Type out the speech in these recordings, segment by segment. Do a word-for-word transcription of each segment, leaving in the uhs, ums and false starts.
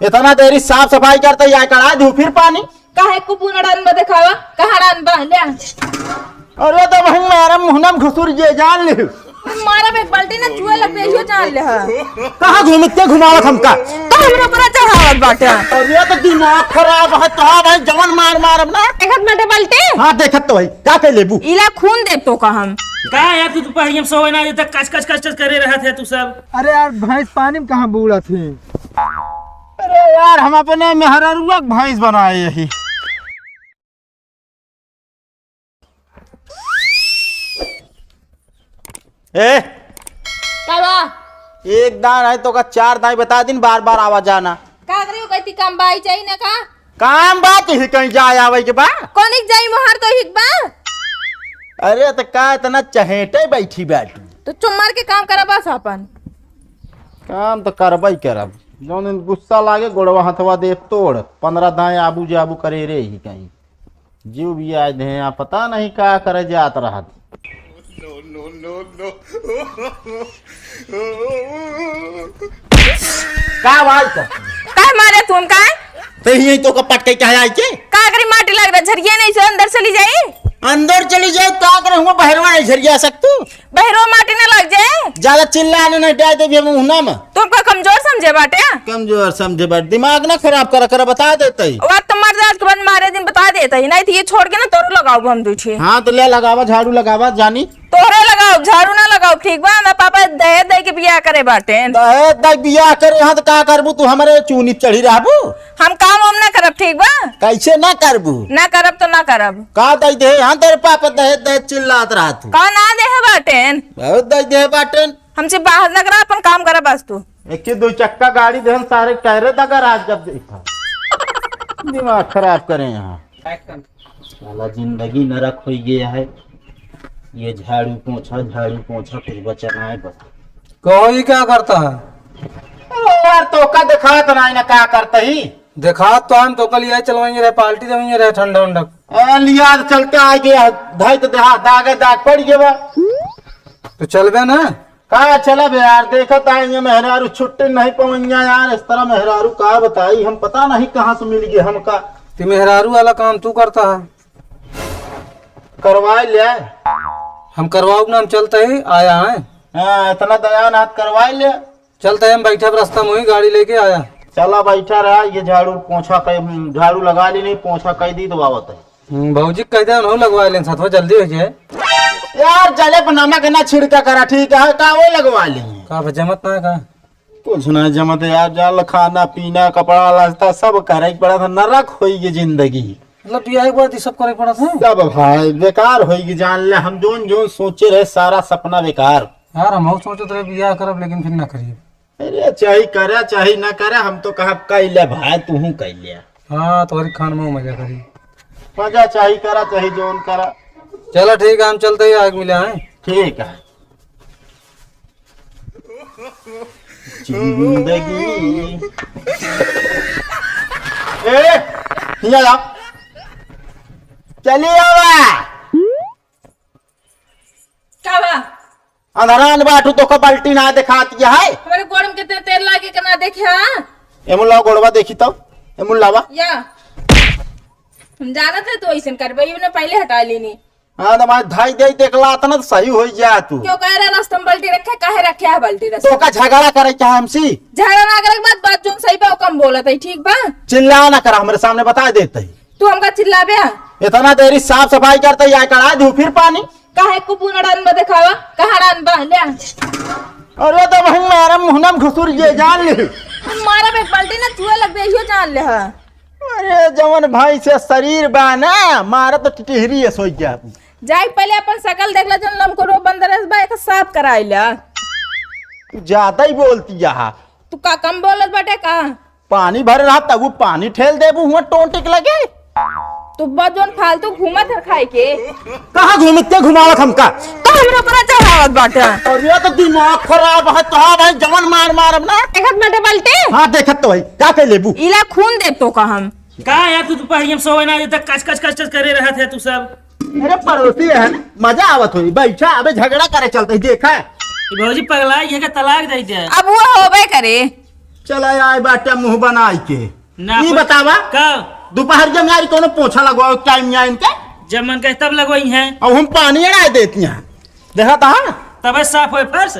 इतना देरी साफ सफाई करते ही आए कड़ा दू फिर पानी। काहे को पूरा डाल में देखावा? कहाँ डाल बा? ले। अरे तो वहीं मारा मुहना में घुसुर जे जान ले। मारा में एक बाल्टी ना चुहे लग गई हो जान ले हा। कहाँ घूमते घुमावत हमका? तो हमरा पर चढ़ावत बाटे। अरे तो दिमाग खराब है तो भाई जवन मार मारब ना। देखत बाटे बाल्टी? हाँ देखत तो भाई, का कर लेबू? इला खून दे तो का हम। का यार तू दोपहरिया में सोवे ना, ये तक कच कच कच कच करे रहत है तू सब। अरे यार भैंस पानी में कहाँ बूड़त है? अरे यार हम अपने मेहररुआ के भैंस बनाए यही। ए, का बा? एक दान है तो का चार दाई बता दिन, बार बार आवा जाना। का करी, कहती काम बाई चाहिए ना का? काम बात ही कहीं जाए आवे के बा। कौन एक जाई मोहार तो हिक बा? अरे तो का इतना चहेटे बैठी बैठी? तो चुप मार के काम करा बस अपन। काम तो करबे करब, जौन दिन गुस्सा लागे गोड़वा हथवा दे तोड़, पन्द्रह दाएं आबू जाबू करे रे ही कहीं। जीव भी आज दे यहाँ पता नहीं का करे जात रहत। का भाई का? काहे मारे तू हमका? ते ही तो का पटके कहे आई के? का करी माटी लग रहा, झरिया नहीं से अंदर चली जाई। अंदर चली जाए का करे हुआ बहरवा नहीं झरिया सकतू? बहरो माटी न लग जाए। ज्यादा चिल्ला न नहीं डाल दे भी हम हुना में। तुमको कमजोर समझे बाटे? कमजोर समझे बाटे, दिमाग ना खराब कर कर बता देते ही। वो तो मर जात के बाद मारे दिन बता देते ही, नहीं तो ये छोड़ के ना तोरो लगाओ हम दूठे। हाँ तो ले लगावा, झाड़ू लगावा जानी। तोहरे लगाओ, झाड़ू ना लगाओ, ठीक बा? मैं पापा दहेज दे के बियाह करे बाटे। दहेज दे बियाह करे हाँ तो का करबू तू, हमारे चूनी चढ़ी रहबू? हम काम हम ना करब, ठीक बा? कैसे ना करबू? ना करब तो ना करब। का दे दे हाँ तेरे पापा दहेज दहेज चिल्लात रहत हूँ। का ना दे है बाटेन? बहुत दे दे बाटेन। हमसे बाहर ना करा, अपन काम करा बस तू। एक ही दो चक्का गाड़ी देहन सारे टायरे दगा रात जब देखा। दिमाग खराब करे यहाँ। साला जिंदगी नरक हो गया है। ये झाड़ू पोछा, झाड़ू पोछा, कुछ बचा ना है बस। कहो, ये क्या करता है? अरे यार, तोका देखात ना, ना का करता ही? देखात तो हम तोका लिया चलवाएंगे रे, पार्टी देवेंगे रे, ठंडा उंडा। ए, लिया तो चलते आ गया, धाई तो देहा, दागे दाग पड़ गया बा। तो चलबे ना? का चलब यार, देखत आए ये मेहरारू छुट्टी नहीं पवैया यार, इस तरह मेहरारू का बताई हम, पता नहीं कहाँ से मिल गए हमका। ते मेहरारू वाला काम तू करता है? करवाए ले। हम करवाओ ना, हम चलते ही आया है। हाँ, इतना दया ना हाथ करवाए ले। चलते ही हम बैठा रास्ता में ही गाड़ी लेके आया। चला बैठा रहा, ये झाड़ू पोछा कह, झाड़ू लगा ली नहीं, पोछा कह दी तो आवत है। हम्म, भौजी के कह दे, उन्हों लगवा लें, साथ में जल्दी हो जाए। यार, जले पर नमक ना छिड़का करा, ठीक है, का वो लगवा लें। का बा, जमत ना है का? कुछ ना जमत है यार, जाल खाना पीना, कपड़ा लत्ता सब करे के पड़ा था, नरक होई ये जिंदगी। मतलब, बियाह के बाद ये सब करे पड़ा था? सब भाई, बेकार होई कि जान ले, हम जोन जोन सोचे रहे, सारा सपना बेकार। यार, हम सोचत रहे बियाह करब, लेकिन फिर ना करिए। अरे, चाहे करे, चाहे ना करे, हम तो कहब, "कइ ले भाई, तू हूँ कइ ले।" हाँ, तोहरी खान में मजा करी। मजा चाहे करा, चाहे जौन करा। चला ठीक है, हम चलते ही आग मिले हैं। ठीक है। जिंदगी। ए, हिया आ। चली आवा। का बा? अंधारान बाटू तो का बाल्टी ना देखात या है? हमारे गोड़ में कितने तेल लागे के ना देखे, हाँ? एमुन लावा गोड़वा देखी तब, एमुन लावा। या। हम जानत है तू ऐसन करबे, इवने पहले हटा लेनी। हाँ, तो मैं धाई दे देखला त ना तो सही हो जा तू। क्यों कह रहे रास्ता में बाल्टी रखे, काहे रखे है बाल्टी रास्ता तो में? का झगड़ा करे क्या हमसे? झगड़ा ना करे के बाद बात जोन सही बा, वो कम बोलत है, ठीक बा? चिल्ला ना करा, हमारे सामने बता देते ही। तू हमका चिल्लाबे? इतना देरी साफ सफाई करते ही आए कड़ा दू फिर पानी। काहे को पूरा डाल में देखावा? कहाँ डाल बा? ले। अरे तो वहीं मारा मुहना में घुसुर जे जान ले। मारा में बाल्टी ना चुहे लग गई हो जान ले हा। अरे जवन भाई से शरीर बा ना, मारा तो टिटहरी है सोई जा। जाई पहले अपन शकल देख ले, जन लमकोरो बंदर बा, एक साफ कराई ले। तू ज्यादा ही बोलती है। तू का कम बोलत बाटे का? पानी भरे रहा तब वो पानी ठेल देबू हुआ टोंटिक लगे। तू बस जोन फालतू घूमत है खाए के। कहाँ घूमत के घुमावत हमका? तो हमरा पर चढ़ावत बाटे। और ये तो दिमाग खराब है तो भाई जवन मार मारब ना। देखत बाटे बाल्टी? हाँ देखत तो भाई, का कर लेबू? इला खून दे तो का हम। का यार तू दोपहरिया में सोवे ना, ये तक कच कच कच कच करे रहत है तू सब। अरे पड़ोसी है ना, मजा आवत होई। बैठा, अबे झगड़ा करे चलते ही देखा। ये भौजी पगलाई है के तलाक दे दे। अब वो होबे करे। चला आए बाटे मुँह बनाई के। ना ई कोई बतावा, का? दोपहर के में यार कोनो पोछा लगवाओ टाइम यहाँ इनके? जब मन कहे तब लगवाई हैं। अब हम पानी अड़ा देती हैं, देखा था। तबे साफ होए फर्श।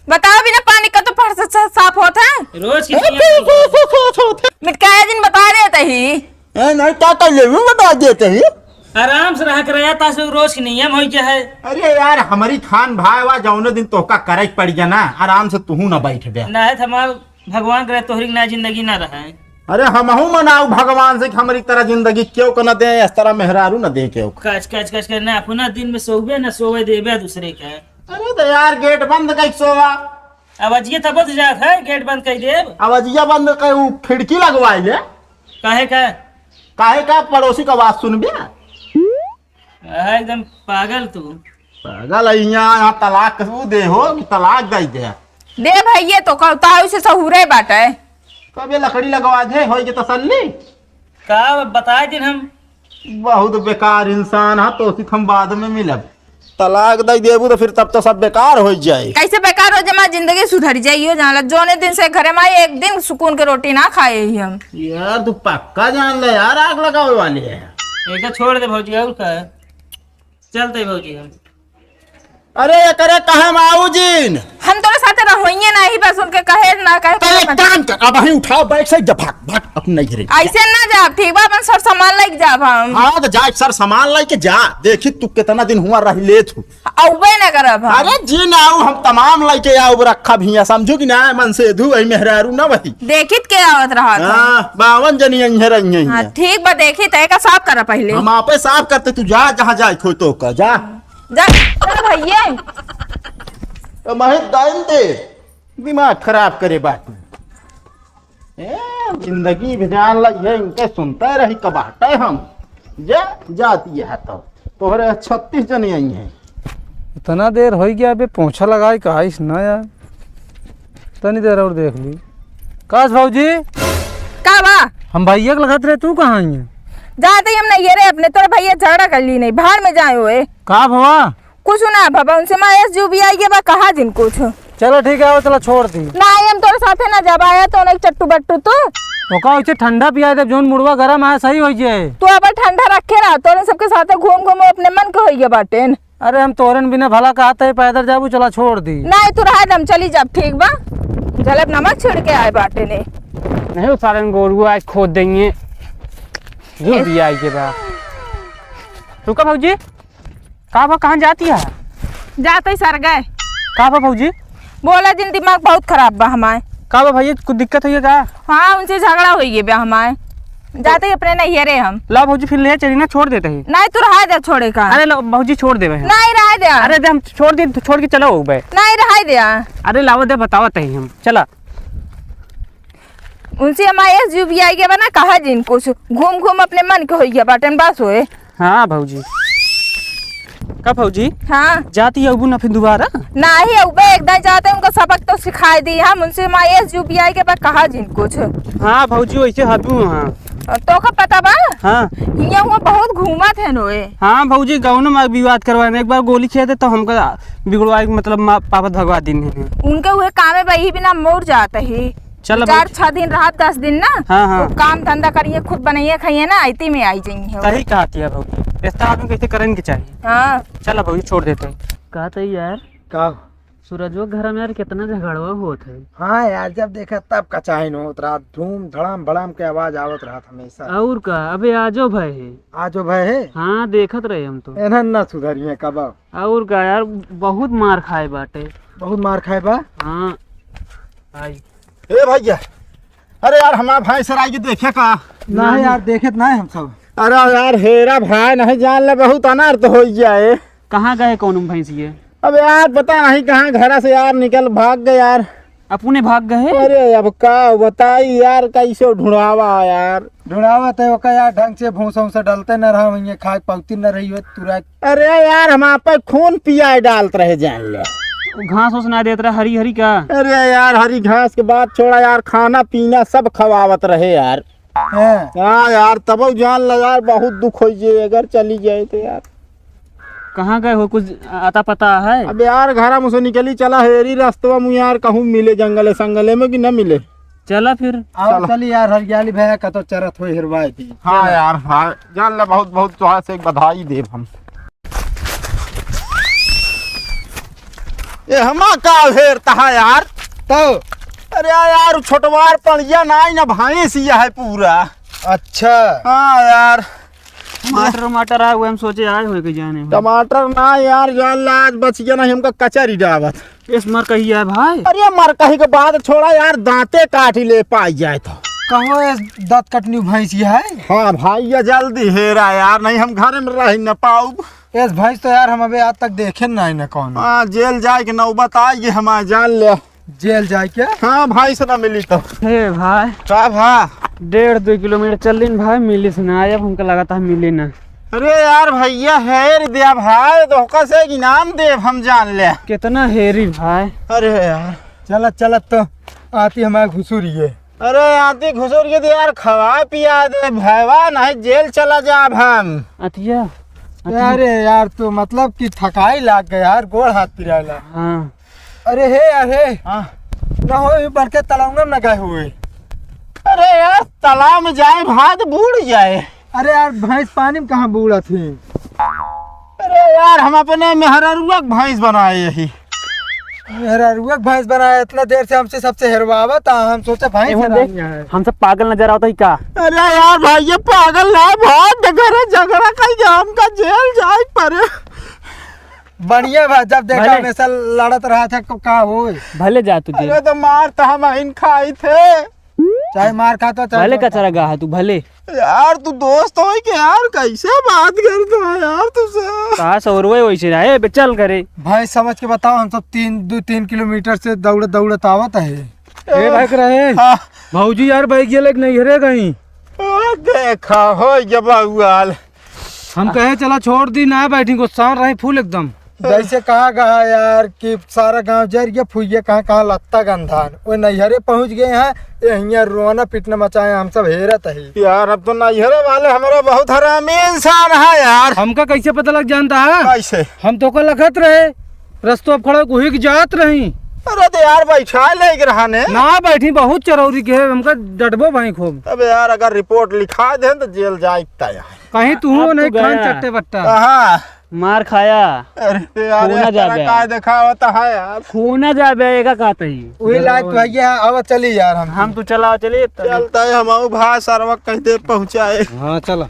बताओ, बिना पानी का तो फर्श सा-, साफ होत है? रोज की ए, नियम। थू, थू, थू, थू, थू, थू। मिटकाया दिन बता रहे थे ही। ए, नहीं, का कर ले, वो बता देते ही। आराम से रहा करे, तासे रोज की नियम होई क्या है? अरे यार, हमारी खान भाई वा, जौने दिन तोहका करे के पड़ गया ना, आराम से तुहू ना बैठ बे। ना है, हमार भगवान करे तोहरी ना जिंदगी ना रहे। अरे हमहू मनाऊ भगवान से कि हमरी तरह जिंदगी केहू के न दे, इस तरह मेहरारू न दे केहू के। कच, कच, कच, कच, ना अपना दिन में सोवे, ना सोवे देबे दूसरे के। अरे तो यार गेट बंद कई सोवा। आवाजिया तब तो जात है, गेट बंद कई देब। आवाजिया बंद कई, उ खिड़की लगवाई ले। काहे का? काहे का पड़ोसी का आवाज सुनबे? आहा, एकदम पागल तू। पागल है, यहाँ, यहाँ तलाक उ दे हो कि तलाक दे दे? दे भैया, तो कहता है उसे सहूरे बाटे। कबे लकड़ी लगवा दे, होई के तसल्ली। का बताए दिन हम? बहुत बेकार इंसान है, तो उसी हम बाद में मिलब। तलाक दे देबू तो फिर तब तो सब बेकार हो जाए। कैसे बेकार हो जाए? हमारी जिंदगी सुधर जाइयो, जान ला। जोने दिन से घरे में आई, एक दिन सुकून के रोटी ना खाए ही हम। यार तू पक्का जान ले यार, आग लगावे वाली है। एक छोड़ दे भौजी, और का? चलते भौजी हम। अरे एकरे कहे माऊ जीन। हम तोरे साथे रहोइए नाही, बस उनके कहे ना कहे तो एक काम कर, अब ही उठाओ बैग से जा, भाग, भाग, अपने नहीं रे। ऐसे ना जाब, ठीक बा, अपन सर सामान लेके जाब हम। हाँ, तो जा, एक सर सामान लेके जा, देखी तू कितना दिन हुआ रह लेत हूँ। अउबे ना करब हम। अरे जी ना आऊ, हम तमाम लेके आऊ, रखा भी है, समझू कि ना, मन से धू, वही मेहरारू ना वही। देखित के आवत रहा था। हाँ, बावन जनी यहीं रही हैं। हाँ, ठीक बा, देखित है का साफ करा पहले। हम आपे साफ करते, तू जा, जहाँ जाए खोई तो का, जा। जा, जा भैया। तो महेश दाइन दे, दिमाग खराब करे बात। ए, जिंदगी भी जान लग है, इनके सुनते रही कबाटे हम। जा, जाती है तो। तोहरे छत्तीस जने आई हैं। इतना देर होइ गया, अबे पोछा लगाए का आइस ना यार। तनी देर और देख ली। काश भौजी? का बा? हम भैया के लगत रहे, तू कहाँ आई है? जाते ही हम नहीं, ये रे अपने, तोरे भैया झगड़ा कर ली नहीं, बाहर में जाए हुए। का भवा? कुछ ना बाबा, उनसे माँ एस जू भी आई के बा, कहा जिन कुछ। चलो ठीक है, आओ, चलो छोड़ दी। ना, हम तोरे साथे ना जाबा, आया तो ना चट्टू बट्टू तू। ओका उसे ठंडा पिया दे, जोन मुड़वा गरम आया, सही हो जाए। तू अब ठंडा रखे रहा, तोरे सबके साथे घूम घूम अपने मन के होइए बाटेन। अरे हम तोरन बिना भला कहते हैं, पैदल जाबू, चला छोड़ दी। नहीं, तू रहा दम, चली जाब, ठीक बा। जलब नमक छिड़ के आए बाटे ने। नहीं, वो सारे गोरुआ आज खोद देंगे। जो भी आई के बा। रुका भौजी। का बा, कहाँ जाती है? जाते ही सर गए। का बा भौजी? बोला जिन, दिमाग बहुत खराब बा हमारे। का बा भैया, कुछ दिक्कत हुई है का? हाँ, उनसे झगड़ा हुई है बा हमारे। जाते ही अपने नहीं है रे हम। ला भौजी, फिर ले चली ना, छोड़ देते ही। नहीं, तू रहा दे छोड़े का। अरे लो भौजी, छोड़ देवे हैं। नहीं, रहा दे। अरे दे, हम छोड़ दे, तू छोड़ के चलो हो बे। नहीं, रहा दे। अरे लावा दे, बतावा तही हम, चला। उनसे हमारे एस यू बी आई के बना, कहा जिन कुछ, घूम घूम अपने मन के होइया बाटन, बस होए। हाँ भौजी। का भौजी? हाँ। जाती अबू ना फिर दोबारा? नाही अबे, एक दाई जाते उनका सबक तो सिखाए दी हम, उनसे माँ एस यू बी आई के बा, कहा जिन कुछ। हाँ भौजी, वैसे हबू हाँ। और तो का पता बा? हाँ। हियाँ हुआ बहुत घूमत है नोए। हाँ भौजी, गौनो में विवाद करवाए, एक बार गोली खिया दे तो हमका बिगड़वाए, मतलब माँ पापा भगवा दिन है। उनके हुए कामे बा, यही बिना मोर जात ही। चल चार भाई। छह दिन रहत, दस दिन ना, हाँ, हाँ। तो काम धंधा करिए, खुद बनाइए खाइए ना, आइती में आई जाइए। सही कहती है भौजी, इस तरह आदमी कैसे करन के चाहिए। हाँ। चल भौजी, छोड़ देते हैं। कहते यार, का? सूरजवा के घर में यार कितना झगड़वा होत है। हाँ यार, जब देखा तब कचाइन होत रहा, धूम धड़ाम भड़ाम के आवाज आवत रहा हमेशा। और का, अबे आजो भय है। आजो भय है? हाँ, देखत रहे हम तो। एनहन ना सुधरिए कब। और का यार, बहुत मार खाए बाटे। बहुत मार खाए बा? हाँ। आई। ए भैया, अरे यार, हमार भैंस आई के देखे का? ना है यार, देखे तो ना है हम सब। अरे यार, हेरा भाई, नहीं जान ले, बहुत अनर्थ हो जाए। कहाँ गए कौन भैंस ये? अब यार, पता नहीं कहाँ घर से यार निकल भाग गए यार। अपने भाग गए? अरे अब का बताई यार, कैसे ढूंढावा यार। ढूंढावा तो ओका यार, ढंग से भूसा उसा डालते न रहा, वहीं खाए पौती न रही हो तुरंत। अरे यार, हम आप खून पियाए डालत रहे जान ले। घास ओस ना देत रहा, हरी हरी का? अरे यार, हरी घास के बात छोड़ा यार, खाना पीना सब खवावत रहे यार। हाँ। हाँ यार, तब जान ला यार, बहुत दुख हो जे अगर चली जाए तो यार। कहाँ गए हो, कुछ आता पता है? अब यार, घर में से निकली चला हेरी रास्तवा में यार, कहूँ मिले जंगले संगले में कि न मिले। चला फिर। आओ चलो। चली यार, हरियाली भैया का तो चरत होई हेरवाए दी। हाँ चलो। यार, हाँ, जान ले, बहुत बहुत तोहार से एक बधाई देब हम। ए, हमा का हेरता है यार? तो? अरे यार, छोटवार पड़िया नाई ना, भैंस ही है पूरा। अच्छा। हाँ यार। टमाटर वमाटर आए हुए, हम सोचे आए हुए कि जाने हो। टमाटर ना यार, जान ला, आज बचिया नहीं, हमका कचरी डावत। इस मर कही है भाई। अरे मर कही के बात छोड़ा यार, दांते काटी ले पाई जाए तो। कहो, इस दांत कटनी भैंस ये है? हाँ भाई, ये जल्दी हेरा यार, नहीं हम घर में रह न पाउब। इस भैंस तो यार हम अबे आज तक देखे ना, ना कौन। हाँ, जेल जाए के नौबत आई, ये हमारे जान ले। जेल जाए के? हाँ भाई, से ना मिली तो। हे भाई। का भा? डेढ़ दो किलोमीटर चल दिन भाई, मिलिस ना। अब हमका लगाता है मिली ना। अरे यार भैया, हेर दिया भाई, तो ओका से इनाम देब हम, जान ले। कितना हेरी भाई? अरे यार। चलत चलत तो आती हमारे घुसुरिए। अरे आती घुसुरिए तो यार, खवा पिया दे भैवा, नहीं जेल चला जाब हम। अतिया, अतिया। अरे यार, तू मतलब कि थकाई लाग गया यार, गोड़ हाथ पिराला। हाँ। अरे हे यार, हे। हाँ। ना हो, ये बड़के तालाब में ना गए हुए। अरे यार, तालाब में जाए भाई तो बूड़ जाए। अरे यार, भैंस पानी में कहाँ बूड़त ही? अरे यार, हम अपने मेहरारुआ के भैंस बनाए यही। मेहरारुआ के भैंस बनाए, इतना देर से हमसे सबसे हेरवावत, हम सोचे भैंस ए, वो देख, हेरानी है। हम सब पागल नजर आवत ही का? अरे यार भाई, ये पागल ना, बहुत झगड़ा, झगड़ा कई के हमका जेल जाए पड़े। बढ़िया बा, जब देखा भले। हमेशा लड़त रहा था, तो का होई? भले जा तू जेल। अरे तो मार तो हम इन खाई थे। चाहे मार खा तो, चाहे भले जो कचरा गा है तू, भले। यार तू दोस्त होई के यार, कैसे बात करता है यार तुझसे? कहा सौरवे वैसे रहे, बे चल करे। भाई समझ के बताओ, हम सब तीन, दो तीन किलोमीटर से दौड़त दौड़त आवत है। ए भाई करे। हाँ। भौजी यार बैग ये लेके नहीं हरे गई। ओ, देखा हो ये बउआल। हम कहे चला छोड़ दी, ना बैठी, गुस्सा रही फुल एकदम। जैसे कहा गया यार कि सारा गांव जर गया, फुइये कहाँ कहाँ लत्ता गंधान, वो नैहरे पहुंच गए हैं, ये हियाँ रोना पीटना मचाए, हम सब हेरत ही। यार अब तो नैहरे वाले हमारा बहुत हरामी इंसान है यार। हमका कैसे पता लग जानता है? कैसे? हम तो को लखत रहे, रस्तो अब खड़ा हुई के जात रही। अरे तो यार बैठा ले के रहा ने। ना बैठी, बहुत चरौरी के है, हमका डटबो भाई खूब। अब यार अगर रिपोर्ट लिखा दे तो जेल जाए तय है। कहीं तू अब तो नहीं खान गया। चट्टे बट्टा। कहाँ? मार खाया। अरे यार, खूना यार, जा तेरा बे। काय दिखावत है यार? खूना जा बे, एका कहत ही। वही लायक तो है, आवा चली यार हम। हम तो चला चली। चलता है, हम आऊ भाई सरवा कहते पहुँचाए। हाँ, चला।